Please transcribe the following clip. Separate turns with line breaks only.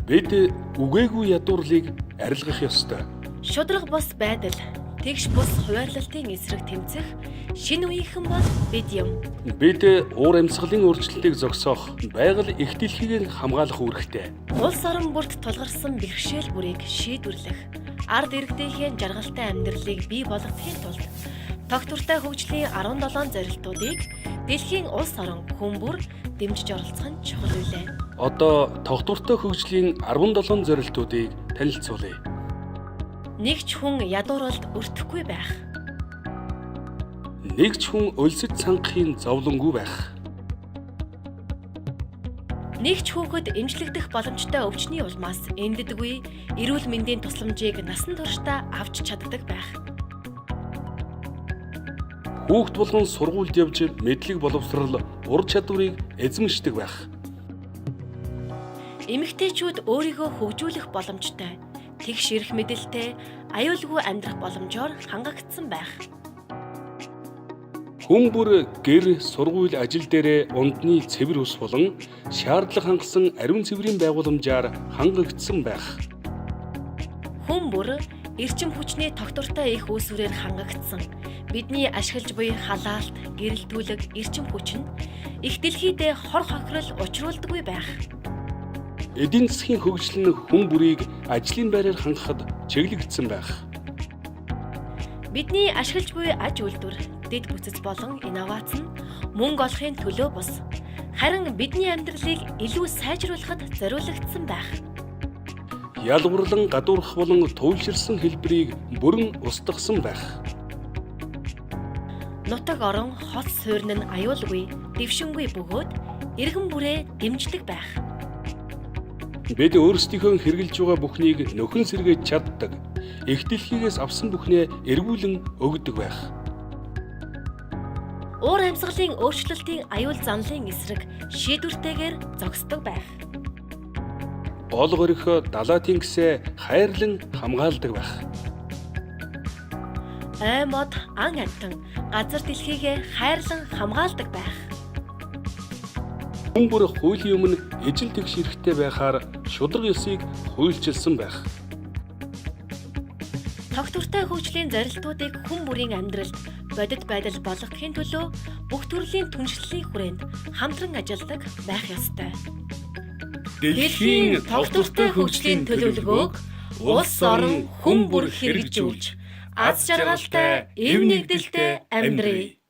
Бид үгээгүй ядуурлыг арилгах ёстой.
Шударга бус байдал, тэгш бус хуваарлалтын эсрэг тэмцэх шинэ үеийнхэн бол бид юм.
Бид уур амьсгалын өөрчлөлтийг зогсоох, байгаль эх дэлхийг хамгаалах үүрэгтэй.
Улс орон бүрт тулгарсан бэрхшээл бүрийг шийдвэрлэх, ард иргэдийнхээ жаргалтай амьдралыг бий болгохын тулд тогтвортой хөгжлийн 17 зорилтуудыг дэлхийн улс орон хүн бүр дэмжиж оролцох нь чухал билээ.
Одоо тогтвортой хөгжлийн 17 зорилтуудыг танилцуулъя.
Нэг ч хүн ядууралд өртөхгүй байх.
Нэг ч хүн өлсөж цангахын зовлонгүй байх.
Нэг ч хүүхэд эмчлэгдэх боломжтой өвчний улмаас энддэггүй эрүүл мэндийн тусламжийг насан туршдаа авч чаддаг байх.
Хүүхэд болгон сургуульд явж мэдлэг боловсрол, ур чадварыг эзэмшдэг байх.
Эмэгтэйчүүд өөрийгөө хөгжүүлэх боломжтой, тэгш эрх мэдэлтэй, аюулгүй амьдрах боломжоор хангагдсан байх.
Хүн бүр гэр, сургууль, ажил дээрээ ундны цэвэр ус болон шаардлага хангасан ариун цэврийн байгууламжаар хангагдсан байх.
Хүн бүр эрчим хүчний тогтвортой их үүсвэрээр хангагдсан. Бидний ашиглаж буй халаалт, гэрэлтүүлэг, эрчим хүч нь эх дэлхийдээ хор хохирол учруулдаггүй байх.
Эдийн засгийн хөгжил нь хүн бүрийг ажлын байраар хангахад чиглэгдсэн байх.
Бидний ашиглаж буй аж үйлдвэр, дэд бүтэц болон инновац нь мөнгө олохын төлөө бус, харин бидний амьдралыг илүү сайжруулахад зориулагдсан байх.
Ялгуурлан гадуурхах болон туйлширсан хэлбэрийг бүрэн устгасан байх.
Нутаг орон хот суурин нь аюулгүй, дэвшингүй бөгөөд иргэн бүрээ дэмжлэг байх.
Бид өөрсдийнхөө хэрэглэж байгаа бүхнийг нөхөн сэргээж чаддаг. Эх дэлхийгээс авсан бүхнээ эргүүлэн өгдөг байх.
Уур амьсгалын өөрчлөлтийн аюул занлын эсрэг шийдвэртэйгээр зогсдог байх.
Гол горих далай тэнгисээ хайрлан хамгаалдаг байх.
Ой мод, ан амьтан газар дэлхийгээ хайрлан хамгаалдаг байх.
Хүн бүр хуулийн өмнө ижил тэгш эрхтэй байхаар шударга ёсыг хуульчилсан байх.
Тогтвортой хөгжлийн зорилтуудыг хүн бүрийн амьдралд бодит байдал болгохын төлөө бүх төрлийн түншлэлийн хүрээнд хамтран ажилладаг байх ёстой.
Дэлхийн
тогтвортой хөгжлийн төлөвлөгөөг улс орон хүн бүр хэрэгжүүлж, аз жаргалтай, эв нэгдэлтэй амьдрья.